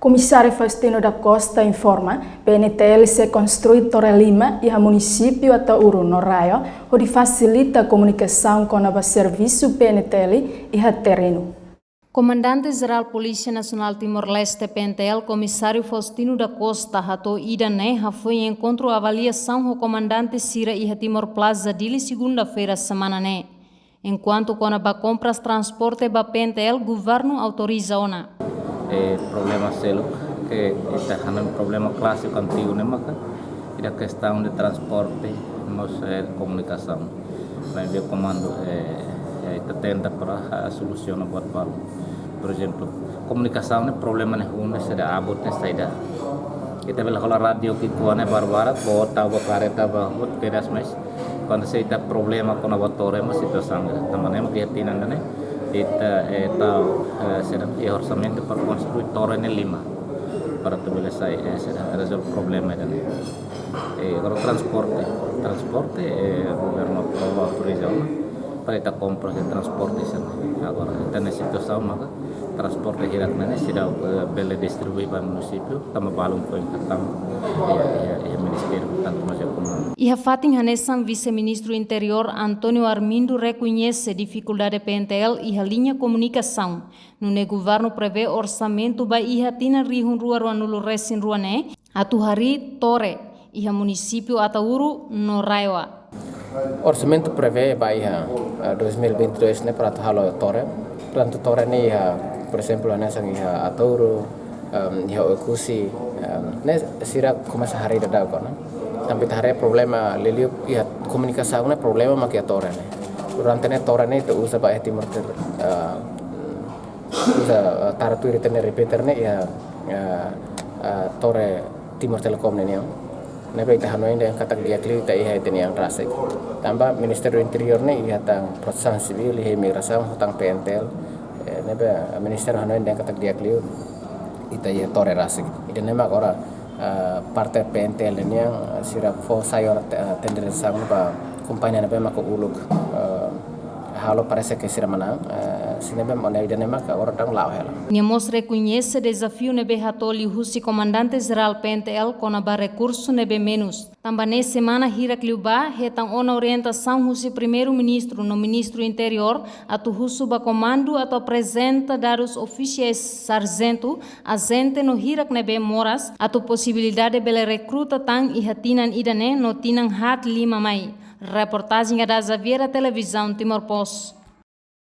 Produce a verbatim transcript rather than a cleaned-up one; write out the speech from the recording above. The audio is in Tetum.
Komisáriu Faustino da Costa informa, P N T L sei konstrui tore lima iha munisípiu Ataúro no RAEOA, hodi fasilita komunikasaun kona-ba servisu P N T L iha terrenu. Komandante Jerál Polísia Nasionál Timor-Leste, P N T L, Komisáriu Faustino da Costa, hato'o ida-ne'e hafoin enkontru avaliasaun ho komandante sira iha Timor Plaza, Dili, segunda-feira semana ne'e. Enkuantu kona-ba kompras transporte ba P N T L, governu autoriza ona. E problema seluk ke ita hanoin problema klásiku antigu ne'e maka ida kestaun de transporte, mós, eh, komunikasaun. Maibé komandu, eh, eh, ita tenta para, ah, solusiona buat balu. Por ezemplu, komunikasaun ne'e problema ne'e hun ne'e saida, abut ne'e saida. Ita bele hola rádiu ki'ikoan ne'e barbarak, boot tau ba kareta ba, boot pedas mais. Kuandu se ita problema kona-ba tore mós situasaun ne'e. Tanba ne'e mak iha tinan ida-ne'e ita, eh, tau, eh, saida, iha orsamentu para konstrui tore ne'e lima. Para atu bele sai, eh, saida, rezolve problema ida-ne'e. Eh, agora transporte, transporte, eh, governu aprova, autoriza ona para ita kompra de transporte sira-ne'e. Agora, ita-nia situasaun maka transporte hirak ne'e seidauk, eh, bele distribui ba munisípiu, tanba balun foin hatama iha, iha, iha ministériu, tantu mós iha komuna. Iha fatin hanesan, Vise-Ministru Interiór António Armindo rekoñese difikuldade P N T L iha liña komunikasaun. Nune'e governu prevee orsamentu ba iha tinan rihun rua ruanulu resin rua ne'e atu harii tore iha munisípiu Ataúro no RAEOA. Orsamentu prevee ba iha, eh, dois mil e vinte e dois ne'e para atu halo tore. Tantu tore ne'e iha, por ezemplu, hanesan iha Ataúro, em, iha Oekusi, em, ne'e sira komesa harii daudaun ona. Tanba ita haree problema liuliu iha komunikasaun ne'e problema mak iha tore ne'e. Durante ne'e tore ne'e ita uza ba iha Timor Tel-, eh, uza, eh, tara tuir ita-nia repeater ne'e iha, eh, eh, tore Timor Telecom ne'e nian. Ne'ebé ita hanoin dehan katak di'ak liu ita iha ita-nia an rasik. Tanba Ministériu Interiór ne'e iha tan Protesaun Sivíl, iha Imigrasaun, ho tan P N T L. Eh, ne'ebé, eh, Ministériu hanoin dehan katak di'ak liu ita iha tore rasik. Ida-ne'e mak agora, eh, parte P N T L nian, eh, sira fó sai agora te-, eh, tenderizasaun ba kompañia ne'ebé maka uluk, eh, halo, parese ke sira manán, eh, se ne'ebé mak ne'e ida-ne'e maka agora daudaun la'o hela. Nia mós rekoñese dezafiu ne'ebé hato'o liuhusi Komandante Jerál P N T L kona-ba rekursu ne'ebé menus. Tanba ne'e semana hirak liubá hetan ona orientasaun husi Primeiru-Ministru no Ministru Interiór atu husu ba komandu atu aprezenta dadus ofisiais sarjentu, ajente no hirak ne'ebé moras atu posibilidade bele rekruta tan iha tinan ida-ne'e no tinan haat lima mai. Reportajen Ada Xaviera, Televizaun Timor Post.